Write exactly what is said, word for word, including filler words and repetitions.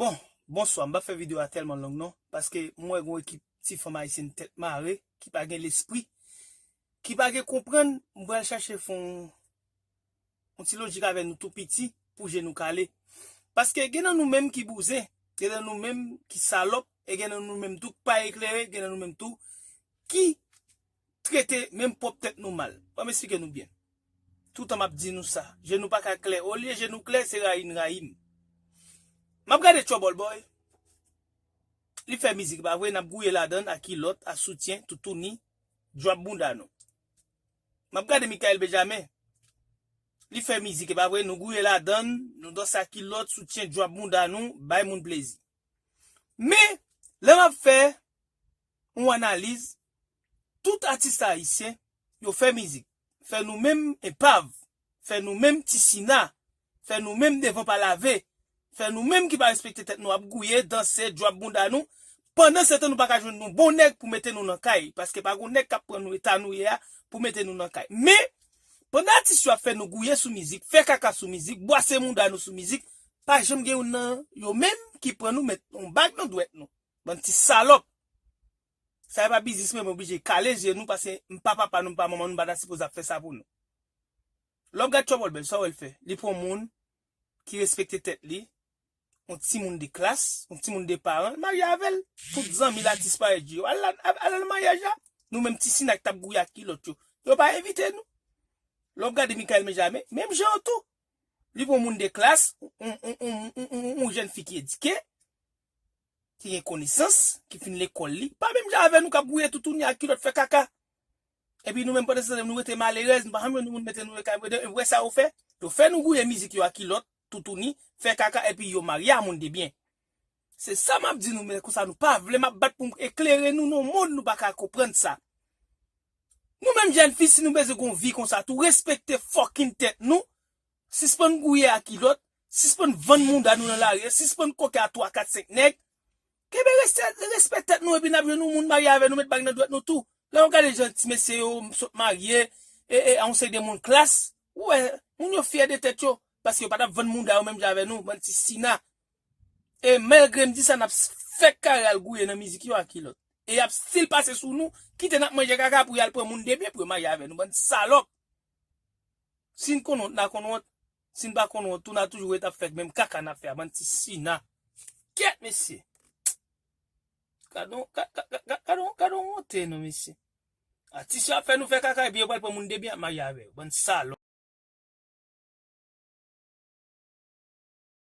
Bon, bonswa, m pa fè videyo a tèlman long non, paske m wè gon ekip ti fanm ayisyèn tèt mare, ki pa gen lespri, ki pa gen konprann, m pral chache fè yon, yon ti lojik avè nou tou piti pou je nou kale. Paske gen nan nou menm ki bouzen, gen nan nou menm ki salòp, e gen nan nou menm tou ki pa eklere, gen nan nou menm tou ki trete menm pwòp tèt nou mal. Ban m esplike nou byen. Toutan m ap di nou sa, je nou pa ka klè. Olye je nou klè, se rayi n rayi m. M ap gade Trouble Boy. Li fè mizik, pa vre, n ap gouye ladan l a kilòt, a soutyen, toutouni, djòb bounda nou. M ap gade Michael Benjamin. Li fè mizik, e pa vre, nou gouye ladan l, nou danse a kilòt, soutyen, djòb bounda nou, bay moun plezi. Men, lè m ap fè yon analiz, tout atis ayisyen, yo fè mizik. Fè nou menm enpav, fè nou menm ti sina, fè nou menm devan pa lave, fè nou menm ki pa respekte tèt nou ap gouye, danse, djòb bounda nou, pandan se tan nou pa ka jwenn nou bon nèg pou mete nou nan kay, paske pa gon nèg k ap pran nou eta nou ye a pou mete nou nan kay. Men, pandan atis yo ap fè nou gouye sou mizik, fè kaka sou mizik, bwase mounda nou sou mizik, pa janm gen youn nan yo menm ki pran nou met yon bag nan dwèt nou. Bann ti salòp. Sa e pa biznis mwen, mwen oblije kale je nou, paske m pa papa nou, m pa manman nou, m pa ta sipoze ap fè sa pou nou. Lè w ap gad Trouble Boy, sa w wè l fè? Li pran moun ki respekte tèt li, yon timoun de klas, yon timoun de paran, l marye avè l. Tout zanmi l atis parèy di yo, al, al, al nan maryaj la. Nou menm ti sina k t ap gouye ak kilòt yo, yo pa envite nou. Lè w ap gade Michael Benjamin, menm jan an tou. Li pran moun de klas, yon, yon, yon, yon, yon, yon jèn fi ki edike, ki gen konesans, ki fin lekòl li, pa menm jan avè nou k ap gouye toutouni ak kilòt fè kaka. Epi nou menm pandan se tan nou rete malerèz, nou pa janm jwenn moun mete nou nan kay, epi wè sa yo fè? Yo fè nou gouye mizik yo ak kilòt, toutouni, fè kaka, epi yo marye a moun de byen. Se sa m ap di nou, men konsa nou pa vle m ap bat pou m eklere nou nan yon mond nou pa ka konprann sa. Nou menm jèn fi, si nou bezwen gon vi konsa tou, respekte fucking tèt nou, sispann gouye a kilòt, sispann vann mounda nou nan lari, sispann koke a twa, kat, senk nèg. Kenbe respè, respè tèt nou, epi n ap jwenn yon moun marye avè nou, met bag nan dwèt nou tou. Lè w gade jan ti mesye yo sot marye, e, e, a yon seri de moun klas, ou wè, moun yo fyè de tèt yo, paske yo pa t ap vann mounda yo menm jan avè nou, bann ti sina. E malgre m di sa, n ap fè kare al gouye nan mizik yo ak kilòt. E y ap still pase sou nou, kite n ap manje kaka pou y al pran moun de byen pou yo marye avè nou, bann salòp. Si n konn wont, n a konn wont. Si n pa konn wont tou, n a toujou ret ap fè menm kaka n ap fè a, bann ti sina. Kèt, mesye. Gade yon, ga-, ga-, ga-, gade yon, gade yon wonte non, mesye. Atis yo ap fè nou fè kaka, epi yo pral pran moun de byen ap marye avè yo. Bann salòp.